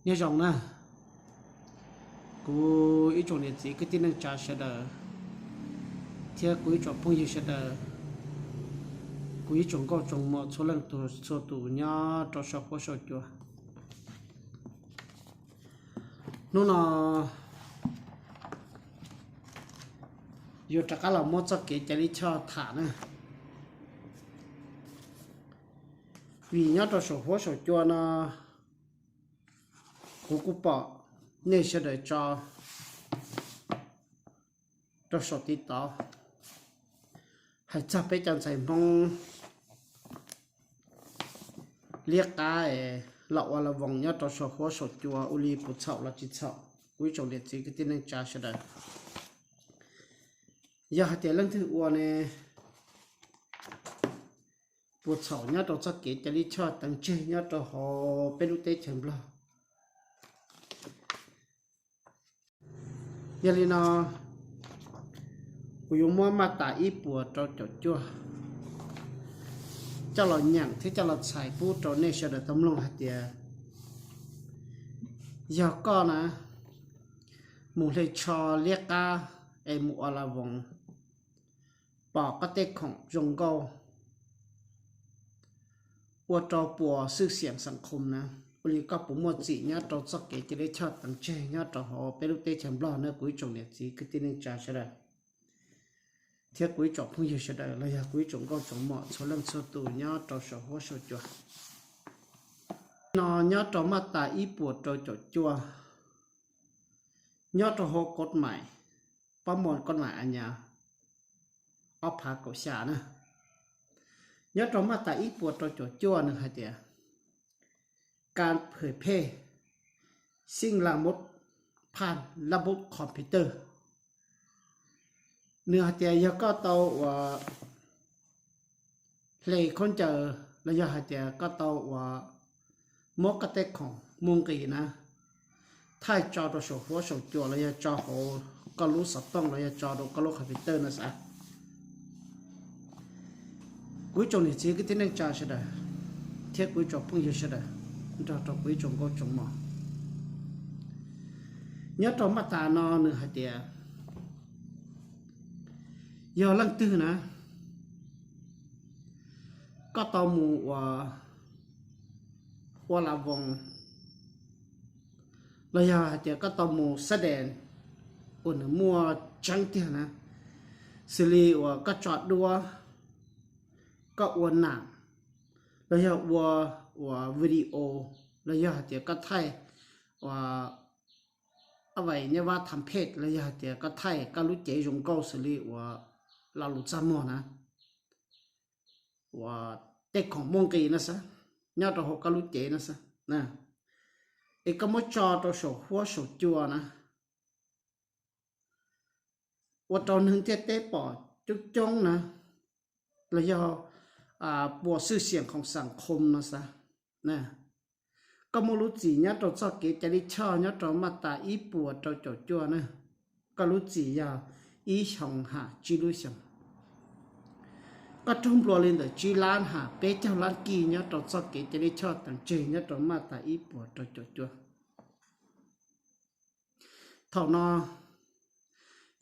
Nyob zoo na, kuv ib tsoom niam txiv kwv tij neej tsa sawv daws, thiab kuv ib tsoom phooj ywg sawv daws, kuv ib tsoom nkauj tsoom muam txhua leej txhua tus nyob rau saum huab saum cua. Hnub no yuav rov qab los muab txoj kev cai lij choj tham na. Vim nyob rau saum huab saum cua no, kuv kuj pom nej sawv daws tso rau saum TikTok hais txog peb cov ntxhais Hmoob liab qab es los ua la voos nyob rau saum huab saum cua ua li puas txhaum los tsis txhaum, kuv ib tsoom niam txiv kwv tij neej tsa sawv daws. Yog hais tias leej twg ua ne, puas txhaum nyob rau txoj kev cai lij choj teev tseg nyob rau hauv peb lub teb chaws Nplog. Yog li no, kuv yuav muab maj tas ib puas rau caum cuaj coj los nyeem thiab coj los txhais pub rau nej sawv daws tau mloog hais tias, yog koj na mus hle tsho liab qab es mus ua la voos, pom koj tej khoom zoo nkauj ua rau puas xwj xiam xeem khoom na, ua li koj puas muaj txim nyob rau txoj kev cai lij choj teev tseg nyob rau hauv peb lub teb chaws Nplog na, kuv ib tsoom niam txiv kwv tij neej tsa sawv daws, thiab kuv ib tsoom phooj ywg sawv daws los yog kuv ib tsoom nkauj tsoom muam txhua leej txhua tus nyob rau saum huab saum cua. No nyob rau maj tas ib puas rau caum cuaj, nyob rau hauv kod mais, pab mos kod mais a nyas ob phav kaum xya na, nyob rau maj tas ib puas rau caum cuaj nws hais tias, kas phwm phej xij la mub phaj la mub computer. Nws hais tias yog koj tau uas hle khaub ncaws los yog hais tias koj tau uas muab koj tej khoom muaj nqis na, thaij tso rau saum huab saum cua los yog tso hauv koj lub xov tooj los yog tso rau koj lub computer no xav. Kuv ib tsoom niam txiv kwv tij neej tsa sawv daws, thiab kuv ib tsoom phooj ywg sawv daws, nrog rau kuv ib tsoom nkauj tsoom muam, nyob rau maj tas no nws hais tias, yog leej twg na, koj tau mus ua, ua la voos, los yog hais tias koj tau mus xab dees uas nws muaj tseeb tiag na, xws li uas koj tso duab, koj ua nam, los yog ua, ua video, los yog hais tias koj thaij ua, a vais nyab vab tham phet los yog hais tias koj thaij koj lub cev zoo nkauj xws li uas lo lus txaj muag na, uas tej khoom muaj nqis no xav, nyob rau hauv koj lub cev no xav, es koj muab tso rau saum huab saum cua na, ua rau neeg ntiaj teb pom coob coob na, los yog puas xwj xiam khoom xam khom no xav, koj muaj lub txim nyob rau txoj kev cai lij choj nyob rau maj tas ib puas rau caum cuaj na, koj lub txim yog ib xyoos ham tsib lub xyoos. Koj raug nplua li ntawm tsib lab ham peb caug lab kij nyob rau txoj kev cai lij choj teev tseg nyob rau maj tas ib puas rau caum cuaj. Thaum no,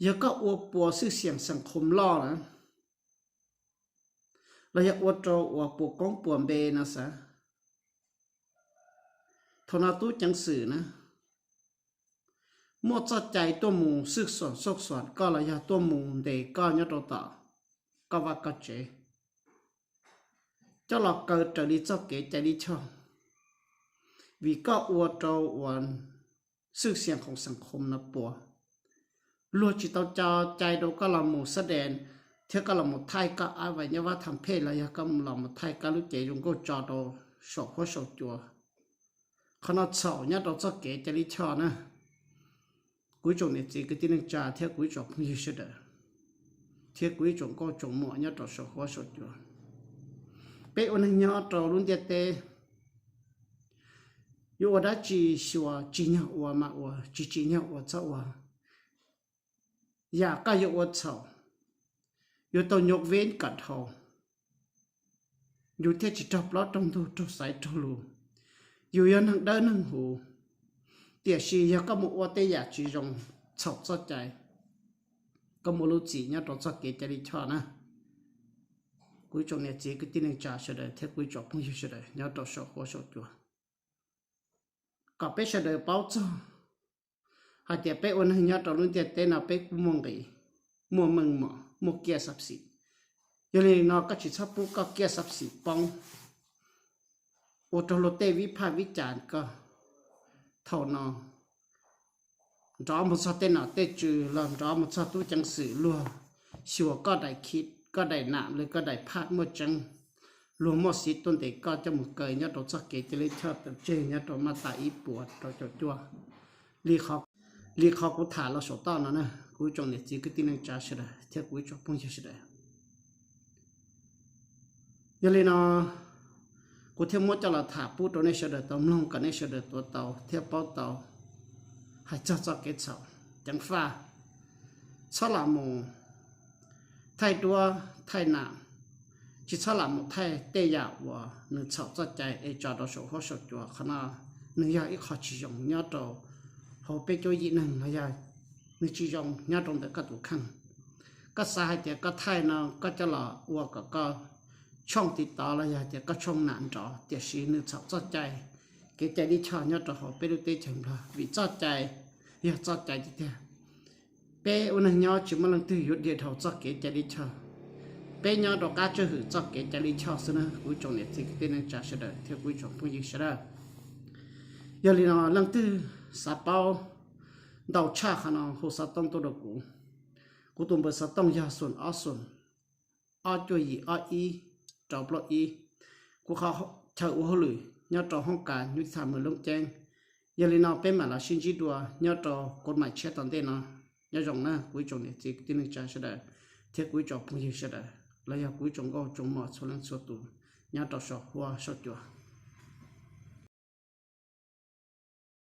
yog koj ua puas xwj xiam xam khom loj na, los yog ua rau uas puas koob puas npe no xav, thaum no tub ceev xwm na muaj txoj cai tuaj mus xwj xuam xoj xuam koj los yog tuaj mus ntes koj nyob rau tom koj vaj koj tsev, coj los kaw raws li txoj kev cai lij choj, vim koj ua rau uas xwj xiam khoom xam khom no puas. Luag tsis tau cai rau koj los mus xab dees, thiab koj los mus thaij koj a vais nyab vab tham phet los yog koj los mus thaij koj lub cev zoo nkauj tso rau saum huab saum cua. Qhov no txhaum nyob rau txoj kev cai lij choj na. Kuv ib tsoom niam txiv kwv tij neej tsa thiab kuv ib tsoom phooj ywg sawv daws, thiab kuv ib tsoom nkauj tsoom muam nyob rau saum huab saum cua, peb ua neeg nyob rau lub ntiaj teb, yuav ua dab tsi xyuas tsim nyog ua mas ua, tsis tsim nyog ua txhob ua. Yam koj yuav ua txhaum, yuav tau nyuj veb kom dhau, yus thiaj tsis raug plaub raug ntug raug xaiv raug lus. Yus yog neeg dawb neeg huv, Tiam sis yog koj mus ua tej yam tsis zoo, txhaum txoj cai, koj muaj lub txim nyob rau txoj kev cai lij choj na. Kuv ib tsoom niam txiv kwv tij neej tsa sawv daws thiab kuv ib tsoom phooj ywg sawv daws nyob rau saum huab saum cua, kom peb sawv daws paub txog hais tias peb ua neeg nyob rau lub ntiaj teb no peb kuj muaj nqis, muaj meej mom, muaj kiaj xab xim. Yog li no koj tsis txhob pub koj kiaj xab xim poob ua rau luag tej vib phaj vib cas koj. Thaum no nrov mus txog tej nom tej tswv los nrov mus txog tub ceev xwm luag xyuas koj daim khib, koj daim nam los koj daim phaj muaj tseeb, luag muaj xiv tuaj ntes koj coj mus kaw nyob rau txoj kev cai lij choj tawm tseg nyob rau maj tas ib puas rau caum cuaj. Li qhov kuv tham los saum toj no na, kuv ib tsoom niam txiv kwv tij neej tsa sawv daws thiab kuv ib tsoom phooj ywg sawv daws. Yog li no kuv thiaj muab coj los tham pub rau nej sawv daws tau mloog kom nej sawv daws tuav tau thiab paub tau hais txog txoj kev txhaum ceev faj. Txhob lam mus thaij duab thaij nam, tsis txhob lam mus thaij tej yam uas nws txhaum txoj cai es tso rau saum huab saum cua. Qhov no nws yog ib qho tsis zoo nyob rau hauv peb cuab yim neeg los yog nws tsis zoo nyob rau ntawm koj tus kheej. Koj xav hais tias koj thaij no koj coj los ua kom koj tshooj tiv tov los yog tias koj tshooj nam nrov, tiam sis nws txhaum txoj cai kev cai lij choj nyob rau hauv peb lub teb chaws Nplog, vim txoj cai yog txoj cai tiag tiag. Peb ua neeg nyob tsis muaj leej twg yuav dhia dhau txoj kev cai lij choj. Peb nyob rau qab tswj hwm txoj kev cai lij choj xwb na, kuv ib tsoom niam txiv kwv tij neej tsa sawv daws thiab kuv ib tsoom phooj ywg sawv daws. Yog li no leej twg xav paub ntau tshaj qhov no hu xov tooj tuaj rau kuv. Kuv tus npawb xov tooj yog xoom ob xoom, ob cuaj yim ob ib, rau plaub ib. Kuv qhov chaw ua hauj lwm nyob rau hoob kas nyuj tham mws loob ceeb. Yog li no peb mam los sib ntsib dua nyob rau kuv maim tshiab tom ntej no. Nyob zoo na kuv ib tsoom niam txiv kwv tij neej tsa sawv daws thiab kuv ib tsoom phooj ywg sawv daws los yog kuv ib tsoom nkauj tsoom muam txhua leej txhua tus nyob rau saum huab saum cua.